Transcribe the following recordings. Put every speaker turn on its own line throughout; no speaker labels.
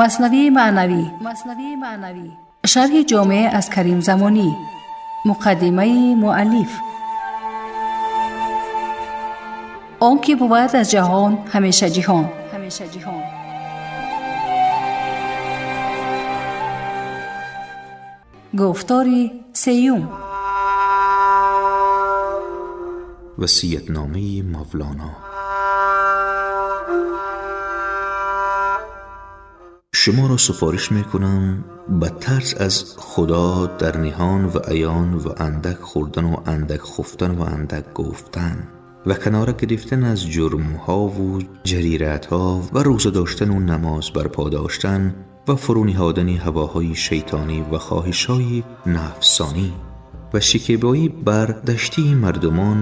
Маснавии маънавӣ, шарҳи ҷомеъ аз Карим Замонӣ, муқаддимаи муаллиф. Он ки бувад аз ҷаҳон ҳамеша ҷиҳон. Гуфтори сеюм.
Васиятномаи Мавлоно. Шуморо супориш мекунам ба тарс аз Худо дар ниҳон ва аён ва андак хӯрдан ва андак хуфтан ва андак гуфтан ва канора гирифтан аз ҷурмҳо ва ҷариратҳо ва рӯза доштан ва намоз барпо доштан ва фурӯ ниҳодани ҳавоҳои шайтонӣ ва хоҳишҳои нафсонӣ ва шикебоӣ бар даштии мардумон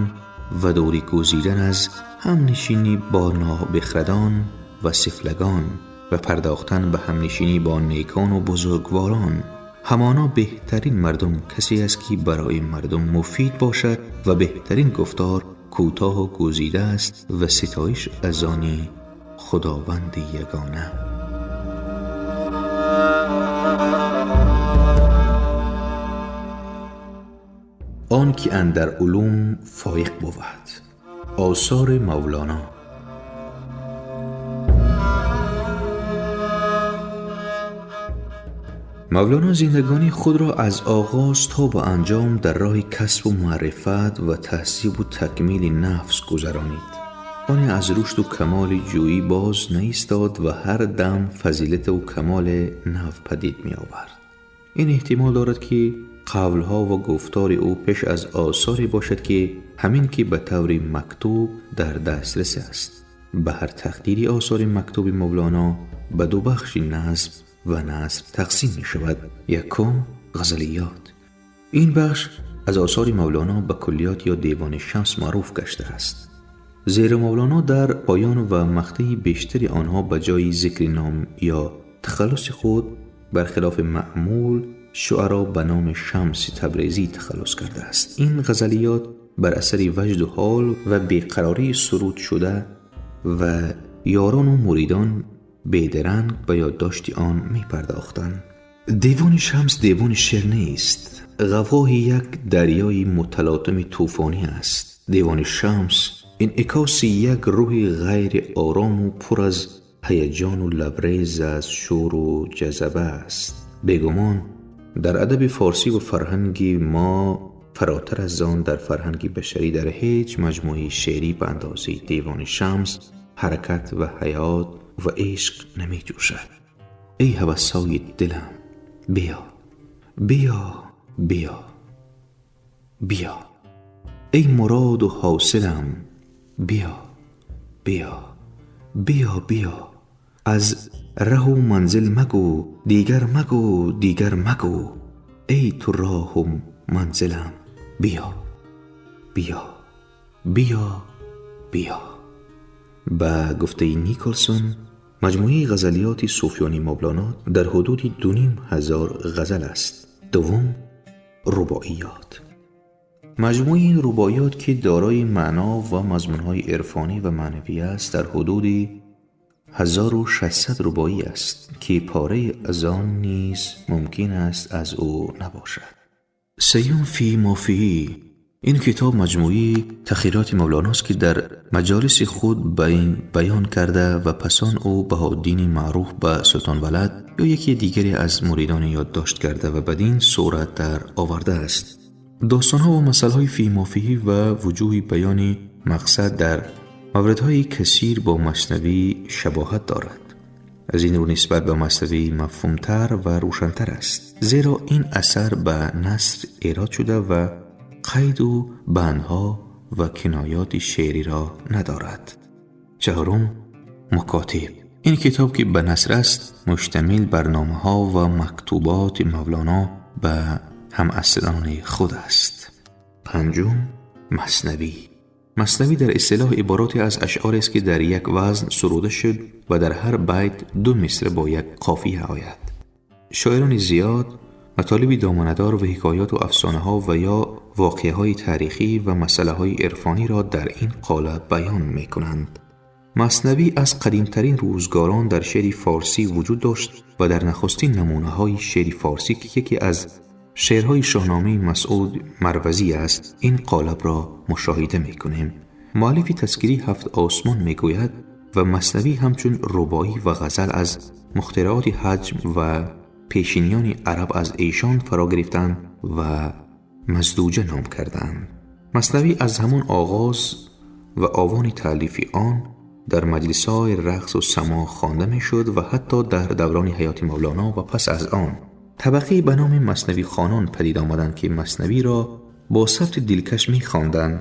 ва дурӣ гузидан аз ҳамнишинӣ бо нобихрадон ва сифлагон ва пардохтан ба ҳамнишинӣ бо некон ва бузургворон. Ҳамоно беҳтарин мардум касе аст, ки барои мардум муфид бошад ва беҳтарин гуфтор кӯтоҳу гузида аст ва ситоиш аз они Худованди ягона. Он ки андар улум фоиқ бувад. Осори Мавлоно. Мавлоно зиндагонии худро аз оғоз то ба анҷом дар роҳи касбу маърифат ва таҳзибу такмили нафс гузаронид. Оне аз рушду камоли ҷӯӣ боз наистод ва ҳар дам фазилату камоли нав падид меовард. Ин эҳтимол дорад, ки қавлҳо ва гуфтори ӯ пеш аз осоре бошад, ки ҳамин ки ба таври мактуб дар дастрас аст. Ба ҳар тақдири осори мактуби Мавлоно ба ду бахши назм ва наср тақсим мешавад. Якум, ғазалиёт. Ин бахш аз осори Мавлоно ба куллиёт ё Девони Шамс маъруф гаштааст, зеро Мавлоно дар поён ва мақтаи бештари онҳо ба ҷои зикри ном ё тахаллуси худ, бархилофи маъмул шуаро, ба номи Шамси Табрезӣ тахаллус кардааст. Ин ғазалиёт бар асари ваҷду ҳол ва беқарории суруд шуда ва ёрону муридон бедаранг ба ёддошти он мепардохтанд. Девони Шамс девони шеър нест, ғавғоҳи як дарёи муталотими тӯфонӣ аст. Девони Шамс инъикоси як рӯҳи ғайриорому пур аз ҳаяҷону лабрез аз шӯру ҷазаба аст. Бегумон, дар адаби форсӣ ва фарҳанги мо, фаротар аз он дар фарҳанги башарӣ, дар ҳеҷ маҷмӯаи шеърӣ ба андозаи Девони Шамс ҳаракат ва ҳаёт ва ишқ намеҷӯшад. Эй ҳавасҳои дилам, биё, биё, биё, биё. Эй муроду ҳосилам, биё, биё, биё, биё. Аз раҳу манзил магӯ, дигар магӯ, дигар магӯ. Эй ту роҳу манзилам, биё, биё, биё, биё. Ба гуфтаи Николсон, маҷмӯаи ғазалиёти сӯфиёни Мавлоно дар ҳудуди 2500 ғазал аст. Дуввум, рубоиёт. Маҷмӯи ин рубоиёт, ки дорои маъно ва мазмунҳои ирфонӣ ва маънавӣ аст, дар ҳудуди 1600 рубоӣ аст, ки порае аз он низ мумкин аст аз ӯ набошад. Сеюм, фи мофиӣ. Ин китоб маҷмӯи тахйироти Мавлоност, ки дар маҷолиси худ баён карда ва пасон ӯ Баҳоуддини маъруф ба Султонвалад ё яке дигаре аз муридон ёддошт карда ва бадин сурат дар овардааст. Достонҳо ва масъалаҳои фимофиҳӣ ва вуҷӯҳи баёни мақсад дар мавридҳои касир бо маснавӣ шабоҳат дорад. Аз ин рӯ нисбат ба маснавӣ мафҳумтар ва рӯшантар аст, зеро ин асар ба наср эрод шуда ва қайду бандҳо ва киноёти шеъриро надорад. Чаҳорум, мукотиб. Ин китоб, ки ба наср аст, муштамил бар номаҳо ва мактуботи Мавлоно ба ҳамасрони худ аст. Панҷум, маснавӣ. Маснавӣ дар истилоҳ иборате аз ашъорест, ки дар як вазн суруда шуд ва дар ҳар байт ду мисра бо як қофия ояд. Шоирони зиёд матолиби доманадор ва ҳикоёту афсонаҳо ва ё воқеаҳои таърихӣ ва масъалаҳои ирфониро дар ин қолаб баён мекунанд. Маснавӣ аз қадимтарин рӯзгорон дар шеъри форсӣ вуҷуд дошт ва дар нахустин намунаҳои шеъри форсӣ, ки яке аз шеърҳои Шоҳномаи Масъуд Марвазӣ аст, ин қолабро мушоҳида мекунем. Муаллифи Тазкираи ҳафт осмон мегӯяд: ва маснавӣ ҳамчун рубоӣ ва ғазал аз мухтариоти ҳаҷм ва пешиниёни араб аз эшон фаро гирифтанд ва маздуҷа ном карданд. Маснавӣ аз ҳамон оғоз ва овони таълифи он дар маҷлисҳои рақс ва самоъ хонда мешуд ва ҳатто дар даврони ҳаёти Мавлоно ва пас аз он табақае ба номи маснавихонон падид омаданд, ки маснавиро бо савти дилкаш мехонданд.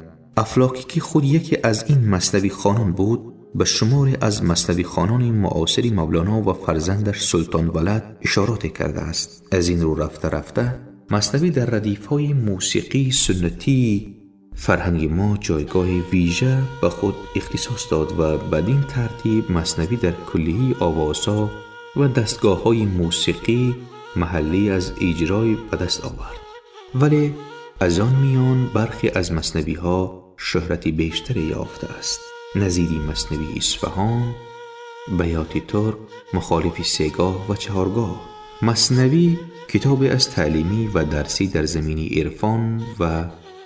Афлокӣ, ки худ яке аз ин маснавихонон буд, ба шуморе аз маснавихонони муосири Мавлоно ва фарзандаш Султон Валад ишороте кардааст. Аз ин рӯ рафта рафта маснавӣ дар радифҳои мусиқии суннатии фарҳанги мо ҷойгоҳи вижа ба худ ихтисос дод ва бадин тартиб маснавӣ дар куллияи овозҳо ва дастгоҳҳои мусиқӣ маҳаллӣ аз иҷрой ба даст овард. Вале аз он миён бархе аз маснавиҳо шӯҳрати бештаре ёфтааст, назири Маснавии Исфаҳон, Баёти Турк, мухолифи сегоҳ ва чаҳоргоҳ. Маснавӣ китобе аз таълимӣ ва дарсӣ дар замини ирфон ва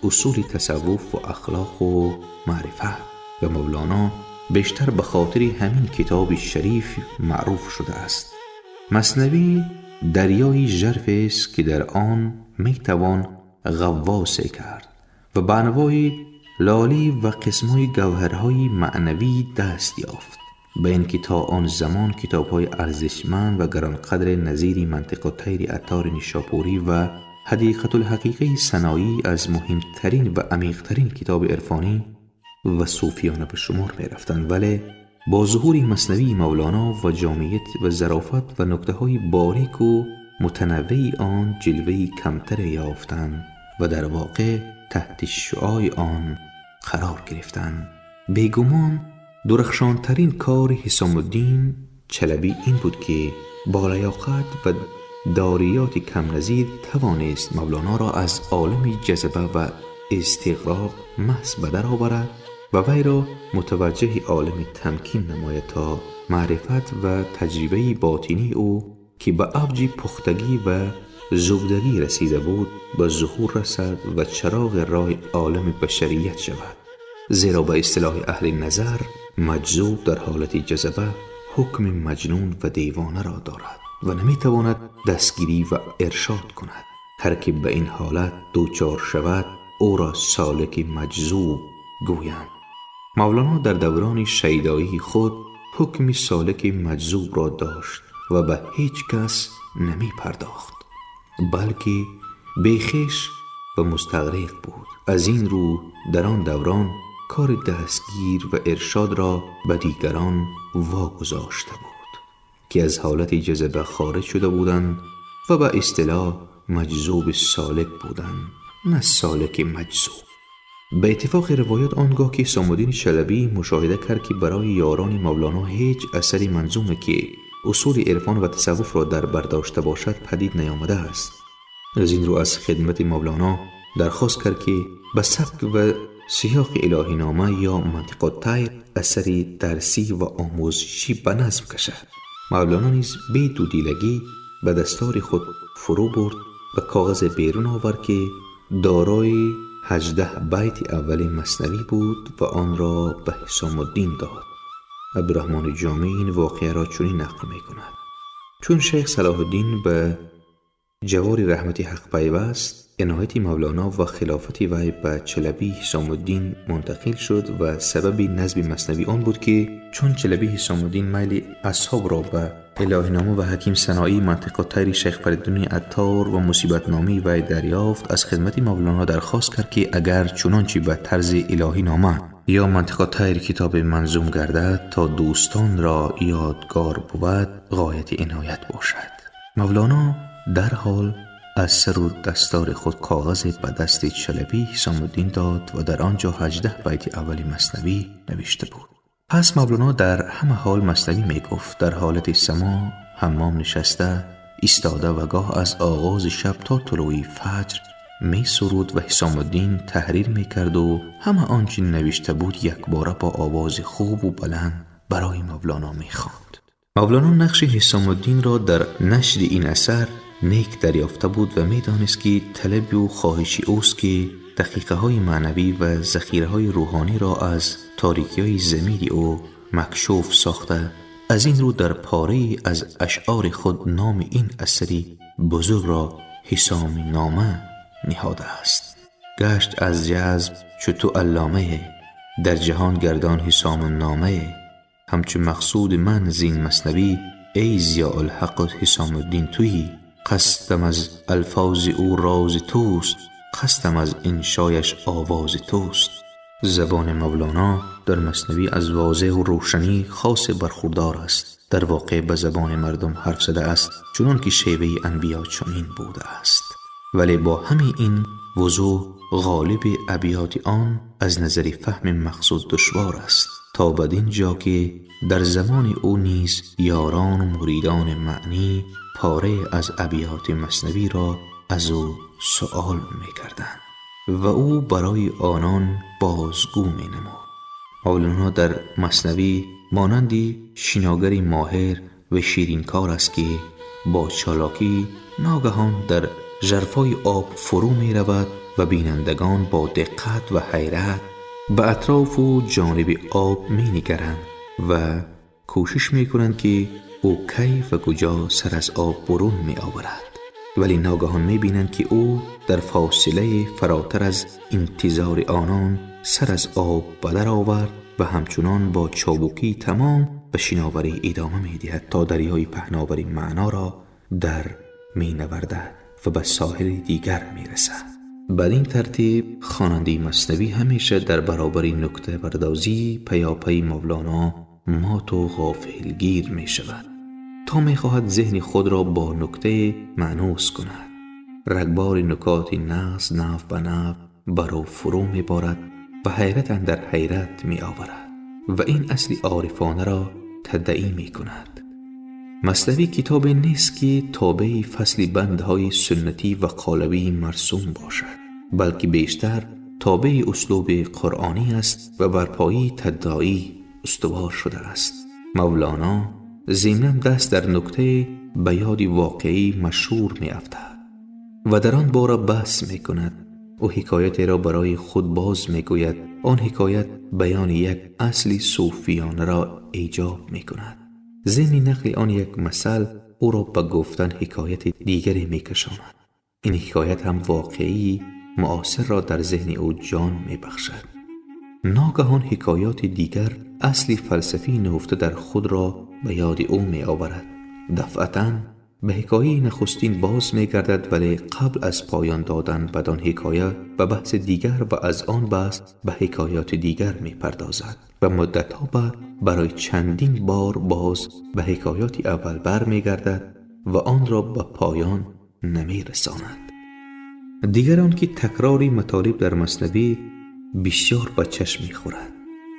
усули тасаввуф ва ахлоқу маърифат ва Мавлоно бештар ба хотири ҳамин китоби шариф маъруф шудааст. Маснавӣ дарёи жарфест, ки дар он метавон ғаввосе кард ва ба анвои лолӣ ва қисмҳои гавҳарҳои маънавӣ даст ёфт. Ба ин ки то он замон китобҳои арзишманд ва гаронқадре назири Мантиқуттайри Аттори Нишопурӣ ва Ҳадиқатулҳақиқаи Саноӣ аз муҳимтарин ва амиқтарин китоби ирфонӣ ва сӯфиёна ба шумор мерафтанд, вале бо зуҳури маснавии Мавлоно ва ҷомеият ва зарофат ва нуктаҳои борику мутанаввеи он ҷилваи камтаре ёфтанд ва дар воқеъ таҳти шуои он қарор гирифтанд. Бегумон, дурахшонтарин кори Ҳисомуддин Чалабӣ ин буд, ки бо лаёқат ва дориёти камназир тавонист Мавлоноро аз олами ҷазба ва истиғроқ маҳз ба дар оварад ва вайро мутаваҷҷаҳи олами тамкин намояд, то маърифат ва таҷрибаи ботинии ӯ, ки ба авҷи пухтагӣ ва зубдагӣ расида буд, ба зуҳур расад ва чароғи роҳи олами башарият шавад. Зеро ба истилоҳи аҳли назар, маҷзуб дар ҳолати ҷазба ҳукми маҷнун ва девонаро дорад ва наметавонад дастгирӣ ва иршод кунад. Ҳар ки ба ин ҳолат дучор шавад, ӯро солики маҷзуб гӯянд. Мавлоно дар даврони шайдоии худ ҳукми солики маҷзубро дошт ва ба ҳеҷ кас намепардохт, балки бехеш ва мустағриқ буд. Аз ин рӯ дар он даврон кори дастгир ва иршодро ба дигарон вогузошта буд, ки аз ҳолати ҷазба хориҷ шуда буданд ва ба истилоҳ маҷзуби солик буданд, на солики маҷзуб. Ба иттифоқи ривоят, он гоҳ ки Ҳисомуддини Чалабӣ мушоҳида кард, ки барои ёрони Мавлоно ҳеҷ асари манзуме, ки усули ирфон ва тасаввуфро дар бар дошта бошад, падид наёмадааст, аз ин рӯ аз хидмати Мавлоно дархост кард, ки ба сабк ва сиёқи Илоҳинома ё Мантиқуттайр асари дарсӣ ва омӯзишӣ ба назм кашад. Мавлоно низ бе дудилагӣ ба дастори худ фурӯ бурд ва коғазе берун овард, ки дорои 18 байти аввали маснавӣ буд ва онро ба Ҳисомуддин дод. Абдураҳмони Ҷомӣ ин воқеаро чунин нақл мекунад: чун шайх Салоҳуддин ба ҷавори раҳмати ҳақ пайваст, инояти Мавлоно ва хилофати вай ба Чалабӣ Ҳисомуддин мунтақил шуд ва сабаби назми маснавӣ он буд, ки чун Чалабӣ Ҳисомуддин майли асҳобро ба Илоҳинома ва Ҳаким Саноӣ, Мантиқуттайри шайх Фаридуни Аттор ва мусибатномаи вай дарёфт, аз хидмати Мавлоно дархост кард, ки агар чунончи ба тарзи Илоҳинома ё Мантиқуттайр китобе манзум гардад, то дӯстонро ёдгор бувад, ғояти иноят бошад. Мавлоно дарҳол аз сару дастори худ коғазе ба дасти Чалабӣ Ҳисомуддин дод ва дар он ҷо 18 байти аввали маснавӣ навишта буд. Пас Мавлоно дар ҳама ҳол маснавӣ мегуфт: дар ҳолати самоъ, ҳаммом нишаста, истода ва гоҳ аз оғози шаб то тулӯи фаҷр месуруд ва Ҳисомуддин таҳрир мекарду ҳама он чи навишта буд, якбора бо овози хубу баланд برای مولانا می‌خواند. مولانا نقش حسام الدین را در نشر این اثر نیک دریافته بود و می‌دانست که طلب و خواهش اوست که دقیقه‌های معنوی و ذخیره‌های روحانی را از تاریکی‌های ضمیر او مکشوف ساخته، از این رو در پاره‌ای از اشعار خود نام این اثر بزرگ را حسام نامه نهاده است. گشت از جذب چو تو علامه، در جهان گردان حسام النامه. همچو مقصود من زین مثنوی، ای ضیاء الحق حسام الدین تویی. قصدم از الفاظ او راز توست، قصدم از انشایش آواز توست. زبان مولانا در مثنوی از واضح و روشنی خاص برخوردار است. در واقع به زبان مردم حرف زده است، چنان که شیوه انبیا چنین بوده است. ولی با همه این وضوح غالب ابیات آن از نظر فهم مقصود دشوار است، تا بدین جا که در زمان او نیز یاران و مریدان معنی پاره از ابیات مثنوی را از او سؤال می‌کردند و او برای آنان بازگو می‌نمود. مولانا در مثنوی مانند شناگر ماهر و شیرینکار است که با چالاکی ناگهان در ژرفای آب فرو می‌رود و بینندگان با دقت و حیرت به اطراف و جانب آب می‌نگرند و کوشش می‌کنند که او کی و کجا سر از آب برون می‌آورد، ولی ناگهان می‌بینند که او در فاصله فراتر از انتظار آنان سر از آب به در آورد و همچنان با چابکی تمام به شناوری ادامه می‌دهد تا دریای پهناور معنا را در می‌نوردد و به ساحل دیگر می‌رسد. بدین ترتیب خواننده مثنوی همیشه در برابر نکته پردازی پیاپی مولانا مات و غافلگیر می شود تا می خواهد ذهن خود را با نکته مأنوس کند. رگبار نکات نغز نو به نو بر او فرو می بارد و حیرت اندر حیرت می آورد و این اصل عارفانه را تدعی می کند. مثنوی کتابی نیست که تابع فصل بندهای سنتی و قالبی مرسوم باشد، بلکه بیشتر تابع اسلوب قرآنی است و بر پایه تداعی استوار شده است. مولانا ضمناً دست در نکته به یاد واقعی مشهور می افتد و در آن باره بحث می کند. او حکایتی را برای خود باز می گوید. آن حکایت بیان یک اصل صوفیانه را ایجاب می کند. ضمن نقل آن یک مثل او را به گفتن حکایت دیگری می کشاند. این حکایت هم واقعی معاصر را در ذهن او جان می بخشد. ناگهان حکایات دیگر اصل فلسفی نهفته در خود را به یاد او می آورد. دفعتاً به حکایه نخستین باز می گردد، ولی قبل از پایان دادن بدان حکایه به بحث دیگر و از آن بحث به حکایات دیگر می پردازد و مدتها بعد برای چندین بار باز به حکایات اول بر می گردد و آن را به پایان نمی رساند. دیگر آن که تکرار مطالب در مثنوی بسیار به چشم می خورد،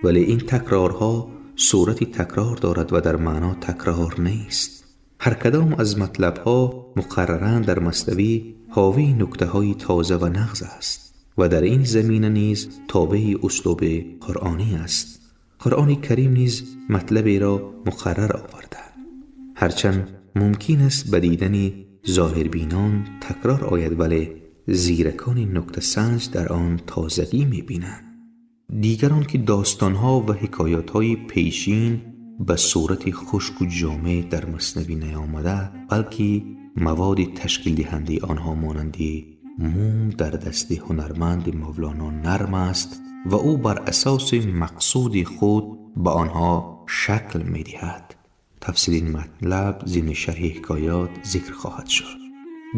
ولی این تکرارها صورت تکرار دارد و در معنا تکرار نیست. هر کدام از مطلبها مقرراً در مثنوی حاوی نکته‌های تازه و نغز است و در این زمینه نیز تابع اسلوب قرآنی است. قرآن کریم نیز مطلبی را مقرر آورده، هرچند ممکن است به دیدن ظاهربینان تکرار آید، ولی زیرکان نکته سنج در آن تازگی می‌بینند. دیگران که داستان‌ها و حکایت‌های پیشین به صورت خشک و جامع در مثنوی نیامده، بلکه مواد تشکیل دهنده آنها مانند موم در دست هنرمند مولانا نرم است و او بر اساس مقصود خود به آنها شکل می‌دهد. تفصیل این مطلب ضمن شرح حکایات ذکر خواهد شد.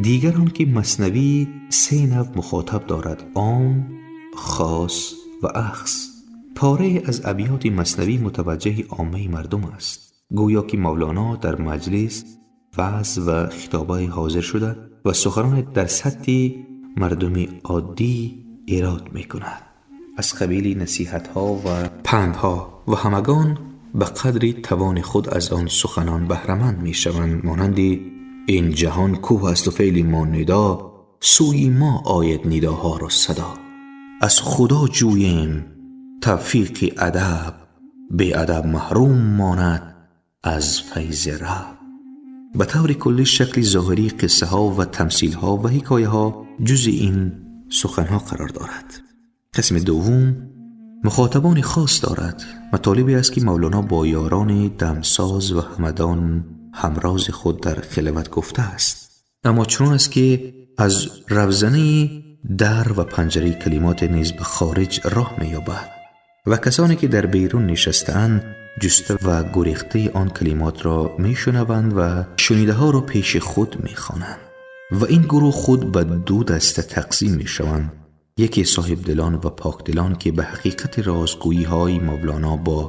دیگر آن که مثنوی سه نوع مخاطب دارد: عام، خاص و اخص. پاره از ابیات مثنوی متوجه عامه مردم است، گویا که مولانا در مجلس وعظ و خطابه حاضر شده و سخنان در سطح مردم عادی ایراد می کند، از قبیل نصیحت ها و پندها، و همگان به قدر توان خود از آن سخنان بهره‌مند می شوند، مانند این جهان کوه است و فعل ما ندا، سوی ما آید نداها را صدا. از خدا جوییم توفیق ادب، Беадаб маҳрум монад аз файзи Раб. Ба таври куллӣ шакли зоҳирии қиссаҳо ва тамсилҳо ва ҳикояҳо ҷузъи ин суханҳо қарор дорад. Қисми дуввум мухотабони хос дорад. Матолибе аст, ки Мавлоно бо ёрони дамсоз ва ҳамадон ҳамрози худ дар хилват гуфтааст, аммо чунон аст, ки аз равзанаи дар ва панҷараи калимоте низ ба хориҷ роҳ меёбад ва касоне ки дар берун нишастаанд, ҷуста ва гурехтаи он калимотро мешунаванд ва шунидаҳоро пеши худ мехонанд. Ва ин гурӯҳ худ ба ду даста тақсим мешаванд: яке соҳибдилон ва покдилон, ки ба ҳақиқати розгӯиҳои Мавлоно бо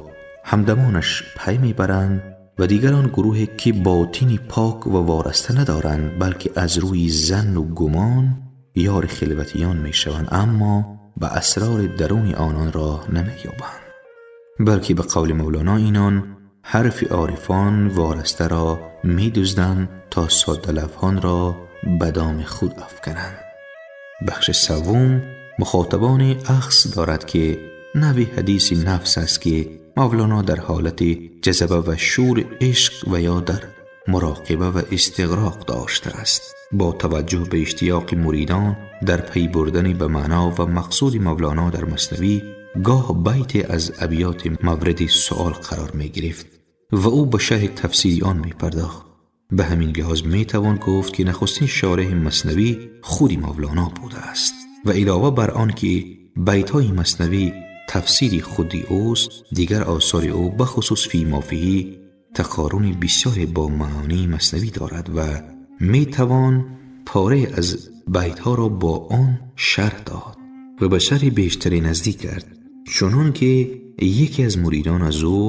ҳамдамонаш пай мебаранд, ва дигарон гурӯҳе ки ботини пок ва вораста надоранд, балки аз рӯи занну гумон ёри хилватиён мешаванд, аммо ба асрори даруни онон роҳ намеёбанд, балки ба қавли Мавлоно инон ҳарфи орифон ворастаро медузданд то соддалавҳонро ба доми худ афкананд. Бахши саввум мухотабони ахз дорад, ки навъи ҳадиси нафс аст, ки Мавлоно дар ҳолати ҷазба ва шӯри ишқ ва ё дар муроқиба ва истиғроқ доштааст. Бо таваҷҷӯҳ ба иштиёқи муридон дар пай бурдани ба маъно ва мақсуди Мавлоно дар Маснавӣ, гоҳ байте аз абёти мавриди суол қарор мегирифт ва ӯ ба шарҳи тафсири он мепардохт. Ба ҳамин лиҳоз метавон гуфт, ки нахустин шореҳи Маснавӣ худи Мавлоно будааст ва илова бар он ки байтҳои Маснавӣ тафсири худи ӯст, дигар осори ӯ, бахусус Фимофиҳӣ, тақоруни бисёре бо маъонии Маснавӣ дорад ва метавон порае аз байтҳоро бо он шарҳ дод ва ба шарҳи бештаре наздик кард, чунон ки яке аз муридон аз ӯ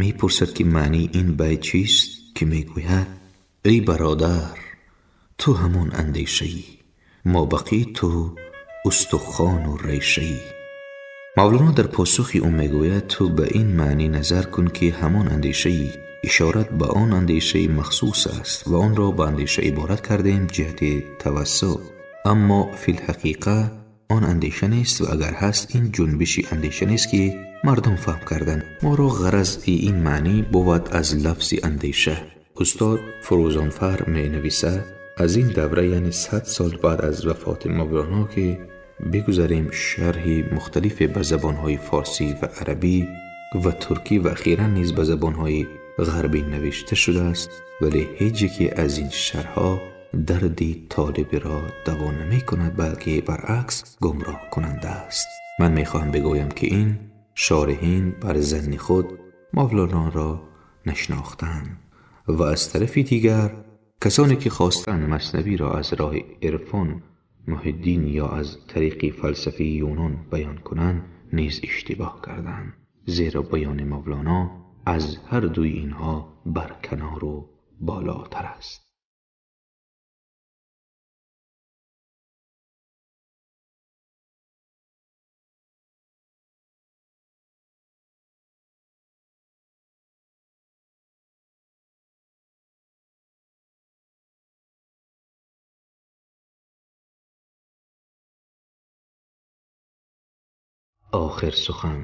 мепурсад, ки маънии ин байт чист, ки мегӯяд: эй бародар, ту ҳамон андешаӣ, мобақӣ ту устухону решаӣ. Мавлоно дар посухи ӯ мегӯяд: ту ба ин маънӣ назар кун, ки ҳамон андешаӣ ишорат ба он андешаи махсус аст ва онро ба андеша иборат кардем ҷиҳати тавассӯъ, аммо филҳақиқа он андеша нест ва агар ҳаст, ин ҷунбиши андеша нест, ки мардум фаҳм карданд. Моро ғарази ин маънӣ бувад аз лафзи андеша. Устод Фурӯзонфар менависад: аз ин давра, яъне 100 сол баъд аз вафоти Мавлоно ки бигузарем, шарҳи мухталифе ба забонҳои форсӣ ва арабӣ ва туркӣ ва ахиран низ ба забонҳои ғарбӣ навишта шудааст, вале ҳеҷ яке аз ин шарҳҳо дарди толибиро даво намекунад, балки баръакс гумроҳ кунанда аст. Ман мехоҳам бигӯям, ки ин шореҳин бар занни худ Мавлоноро нашинохтанд ва аз тарафи дигар касоне ки хостанд Маснавиро аз роҳи ирфон Муҳиддин ё аз тариқи фалсафаи Юнон баён кунанд, низ иштибоҳ карданд, зеро баёни Мавлоно аз ҳар дуи инҳо барканору болотар аст. آخر سخن.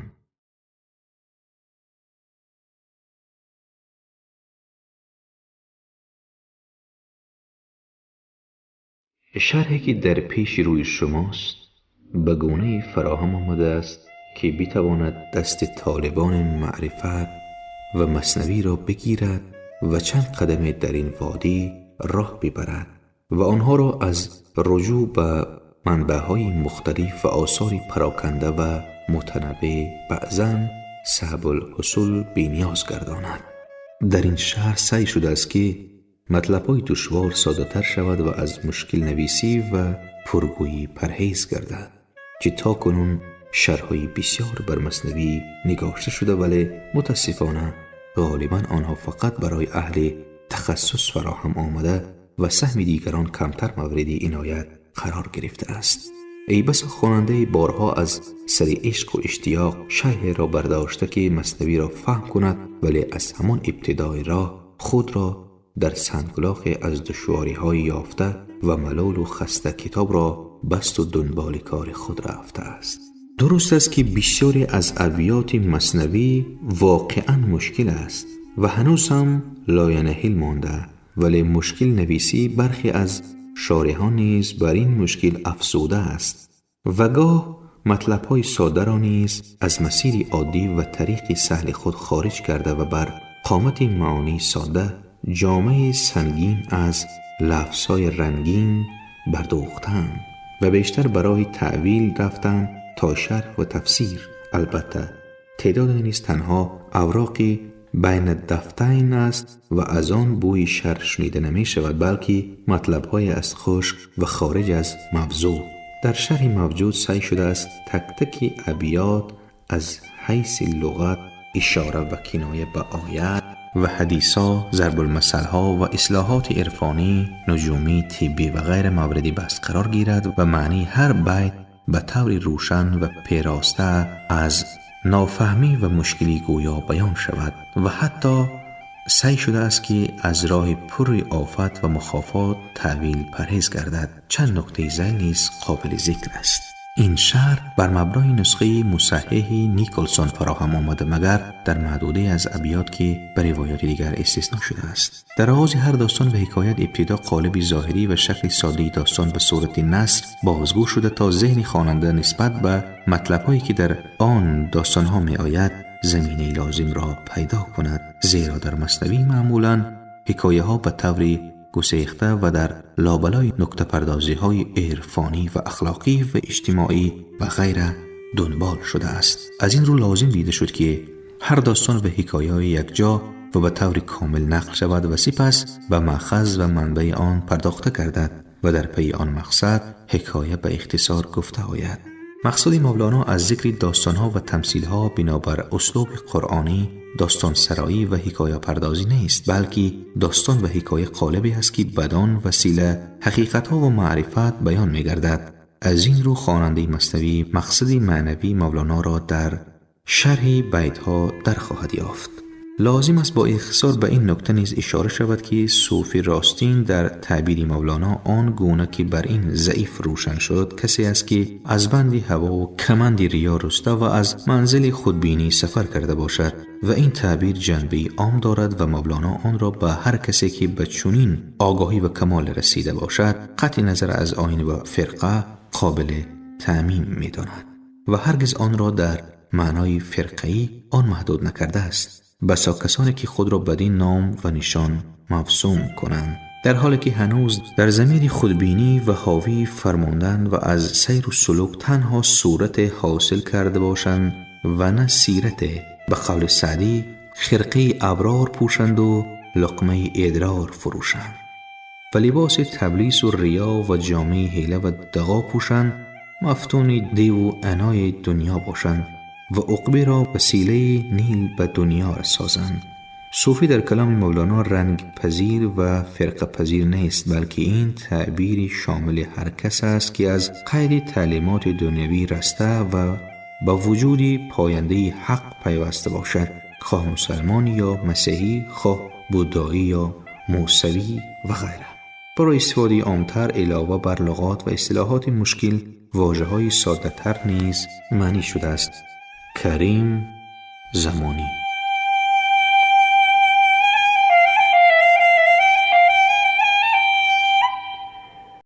شرحی که در پیش روی شماست به گونه فراهم آمده است که بتواند دست طالبان معرفت و مثنوی را بگیرد و چند قدم در این وادی راه ببرد و آنها را از رجوع به منبع‌های مختلف و آثار پراکنده و متنوع بعضاً صعب الحصول بی‌نیاز گرداند. در این شرح سعی شده است که مطلب‌های دشوار ساده‌تر شود و از مشکل نویسی و پرگویی پرهیز گردد که تا کنون شرح‌های بسیار بر مثنوی نگاشته شده، ولی متاسفانه غالباً آنها فقط برای اهل تخصص فراهم آمده و سهم دیگران کمتر مورد عنایت قرار گرفته است. ای بسا خواننده بارها از سر عشق و اشتیاق شرح را برداشته که مثنوی را فهم کند، ولی از همان ابتدای راه خود را در سنگلاخ از دشواری‌های یافته و ملول و خسته کتاب را بست و دنبال کار خود رفته است. Дуруст аст, ки бисёре аз абёти маснавӣ воқеан мушкил аст ва ҳанӯз ҳам лоянаҳил монда, вале мушкилнависии бархе аз шореҳон низ бар ин мушкил афзудааст ва гоҳ матлабҳои содаро низ аз масири оддӣ ва тариқи саҳли худ хориҷ карда ва бар қомати маонии сода ҷомаи сангин аз лафзҳои рангин бардӯхтаанд ва бештар барои таъвил рафтанд то шарҳ ва тафсир. Албатта, теъдоде низ танҳо авроқи байнаддафтайн аст ва аз он бӯи шарҳ шунида намешавад, балки матлабҳое аст хушк ва хориҷ аз мавзӯъ. Дар шарҳи мавҷуд саъй шудааст тактаки абёт аз ҳайси луғат, ишора ва киноя ба оят ва ҳадисҳо, зарбулмасалҳо ва ислоҳоти ирфонӣ, нуҷумӣ, тиббӣ ва ғайра мавриди баҳс қарор гирад ва маънии ҳар байт ба таври рӯшан ва пероста аз нофаҳмӣ ва мушкилӣ гӯё баён шавад ва ҳатто саъй шудааст, ки аз роҳи пурри офат ва мухофот таъвил парҳез гардад. Чанд нуктаи зайл низ қобили зикр аст. Ин шарҳ бар мабнои нусхаи мусаҳҳиҳи Николсон фароҳам омада, магар дар маҳдудае аз абёт, ки ба ривояти дигар истисно шудааст. Дар оғози ҳар достон ва ҳикоят ибтидо қолиби зоҳирӣ ва шакли содаи достон ба сурати наср бозгӯ шуда, то зеҳни хонанда нисбат ба матлабҳое, ки дар он достонҳо меояд, заминаи лозимро пайдо кунад. Зеро дар маснавӣ маъмулан ҳикояҳо ба таври гусехта ва дар лобалои нуктапардозиҳои ирфонӣ ва ахлоқӣ ва иҷтимоӣ ва ғайра дунбол шудааст. Аз ин рӯ лозим дида шуд, ки ҳар достон ва ҳикояи якҷо ва ба таври комил нақл шавад ва сипас ба маъхаз ва манбаи он пардохта гардад ва дар пайи он мақсад ҳикоя ба ихтисор гуфта ояд. Мақсуди Мавлоно аз зикри достонҳо ва тамсилҳо бинобар услуби қуръонӣ достонсароӣ ва ҳикояпардозӣ нест, балки достон ва ҳикоя қолибе аст, ки бадон васила ҳақиқатҳо ва маърифат баён мегардад. Аз ин рӯ хонандаи маснавӣ мақсади маънавии Мавлоноро дар шарҳи байтҳо дархоҳад ёфт. Лозим аст бо ихтисор ба ин нукта низ ишора шавад, ки сӯфи ростин дар таъбири Мавлоно он гуна ки бар ин заиф рӯшан шуд, касе аст, ки аз банди ҳавову каманди риё руста ва аз манзили худбинӣ сафар карда бошад ва ин таъбир ҷанбаи ом дорад ва Мавлоно онро ба ҳар касе, ки ба чунин огоҳӣ ва камол расида бошад, қатъи назар аз оин ва фирқа, қобили таъмим медонад ва ҳаргиз онро дар маънои фирқаӣ он маҳдуд накардааст. Басо касоне, ки худро бадин ном ва нишон мавсум кунанд, дар ҳоле ки ҳанӯз дар замири худбинӣ ва ҳовии фармонданд ва аз сайру сулук танҳо сурате ҳосил карда бошанд ва на сирате, ба қавли Саъдӣ, хирқаи аброр пӯшанду луқмаи идрор фурӯшанд ва либоси таблису риё ва ҷомаи ҳила ва дағо пӯшанд, мафтуни деву анои дунё бошанд ва уқберо василаи нил ба дунё созанд. Сӯфӣ дар каломи Мавлоно рангпазир ва фирқапазир нест, балки ин таъбири шомили ҳар кас аст, ки аз қайди таълимоти дунявӣ раста ва ба вуҷуди пояндаи ҳақ пайваста бошад, хоҳ мусалмон ё масеҳӣ, хоҳ буддоӣ ё мусавӣ ва ғайра. Барои истифодаи омтар илова бар луғот ва истилоҳоти мушкил вожаҳои соддатар низ маънӣ шудааст. Карим Замонӣ.